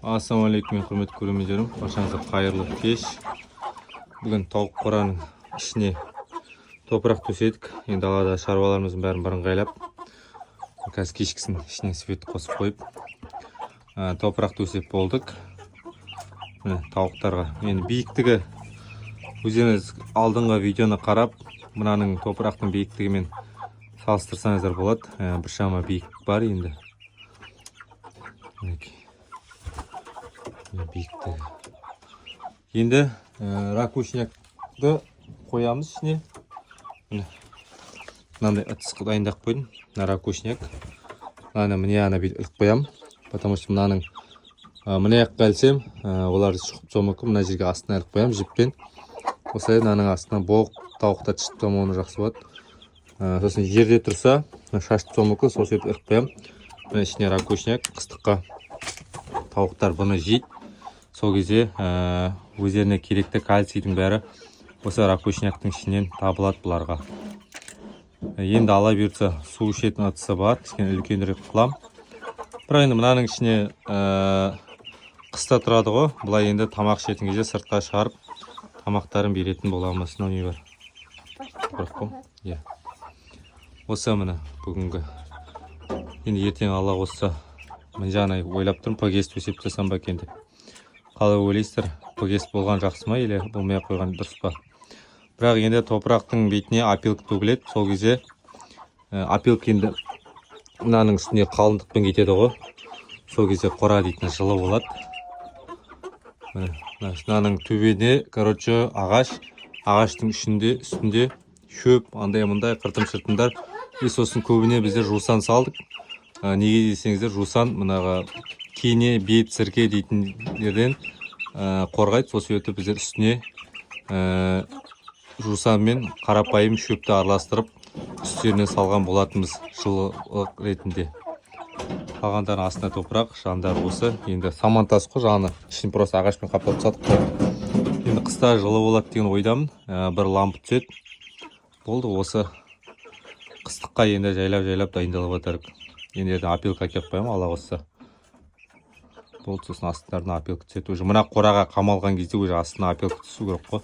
Ассалаумағалейкум, құрметті көрермендерім, баршаңызға қайырлы кеш. Бүгін тауық қораның ішіне топырақ төседік. Енді далада шаруаларымыздың бәрін бірыңғайлап, қазір кешкісін ішіне свет қосып қойып, топырақ төсеп болдық. Міне, тауықтарға енді биіктігі, өздеріңіз алдыңғы видеоны қарап, мынаның топырақтың биіктігімен салыстырсаңыздар болады. Біршама биік бар енді. Мінекей. Міне, биіктігі. Енді ракушняк ты қоямыз ішіне. Міне, мынандай ыдыс дайындап қойдым. Мына ракушняк, мынаны, міне, ана бүйтіп іліп қоямын, потому что мынаның мына жаққа ілсем, олар шұқып тастауы мүмкін. Мына жерге, астына іліп қоямын жіппен. Осылай мынаның астына боқ тауықтар шашып тастамауына жақсы болады. Сосын жерде тұрса, мына шашып тастауы мүмкін, сол себепті іліп қоямын. Мына ішіне ракушняк. Қыстыққа тауықтар бұны жейді. Сол кезде өздеріне керекті кальцийдің бәрі осы ракушняк тың ішінен табылады бұларға. Енді, Алла бұйыртса, су ішетін ыдысы бар, кішкене үлкенірек қыламын. Бірақ енді мынаның ішіне қыста тұрады ғой былай. Енді тамақ ішетін кезде сыртқа шығарып, тамақтарын беретін боламыз. Мынау не бар? Топырақ қой, иә. Осы, міне, бүгінгі. Енді ертең, Алла қосса, мына жағына ойлап тұрмын, ПГС төсеп тастасам ба екен деп. Қалай ойлайсыздар, ПГС болған жақсы ма или болмай ақ қойған дұрыс па? Бірақ енді топырақтың бетіне опилка төгіледі. Сол кезде опилка енді мынаның үстіне қалыңдықпен кетеді ғой. Сол кезде қора дейтін жылы болады. Міне, мынаның төбене, короче, ағаш, ағаштың ішінде, үстінде шөп, андай мындай қыртым шыртымдар. И сосын көбіне біздер жусан салдық. Неге десеңіздер, жусан мынаға кене, бет, сірке дейтіндерден қорғайды. Сол себепті біздер үстіне жусан мен қарапайым шөпті араластырып, үстеріне салған болатынбыз жылылық ретінде. Қалғандарының астына топырақ, жандары осы. Енді саман тас қой жаны, ішін просто ағашпен қаптап тастадық қой. Енді қыста жылы болады деген ойдамын. Бір лампы түседі, болды. Осы қыстыққа енді жайлап жайлап дайындалып жатырмық. Енді ертең опилка әкеліп қоямын, Алла қосса, болды. Сосын астарына опилка түседі. Уже мына қораға қамалған кезде уже астына опилка түсу керек қой.